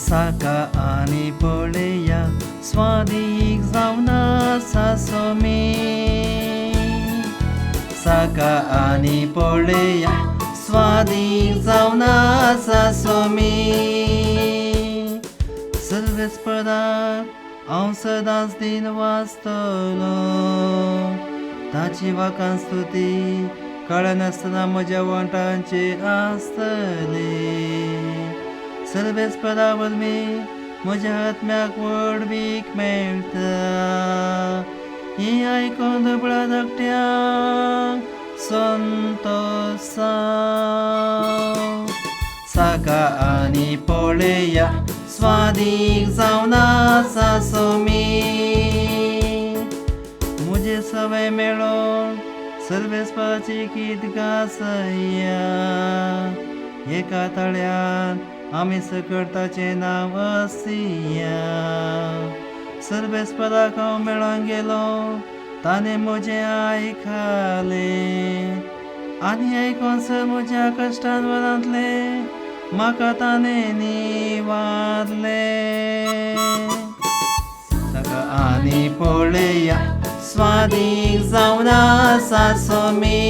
साका आनी पळया स्वादीक जावन आसा सोमी. साका आनी पळया स्वादीक जावन आसा सोमी. सर्वेस्पराक हांव सदांच दिन वाचतलो, ताची वाकान स्तुती कळनासतना म्हज्या वंठांचेर आसतली. सर्वेस्परा वरवीं म्हज्या आत्म्याक व्हडवीक मेळटा, हें आयकून दुबळ्या धाकट्यांक संतोश. साका आनी पळया स्वादीक जावन आसा सोमी. म्हजें सवय मेळोन सर्वेस्पराची गीत गासया, एका तळ्यान आमी सकट ताचें नांव आसिया. सर्वेस्पराक हांव मेळोंक गेलो, ताणें म्हजें आयकलें आनी आयकोन सर म्हज्या कश्टान वरांतलें म्हाका ताणें निवारलें. ताका आनी पळया स्वादीक जावन आसा सोमी.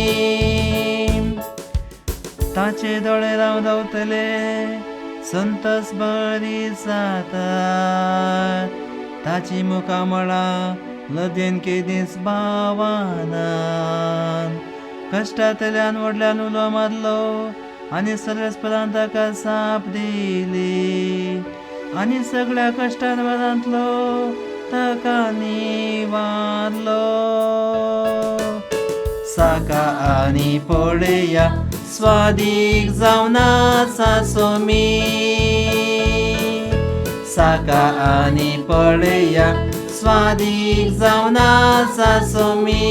ताचे दोळे राव रावतले संतोस बरी जातात, ताची मुखामळां लजेन केदींच भावनान. कश्टांतल्यान व्हडल्यान उलो मारलो आनी सर्वेस्परान ताका जाप दिली आनी सगळ्या कश्टान वरांतलो ताका निवारलो. साका आनी पळया स्वादीक जावन आसा सोमी. साका आनी पळया स्वादीक जावन आसा सोमी.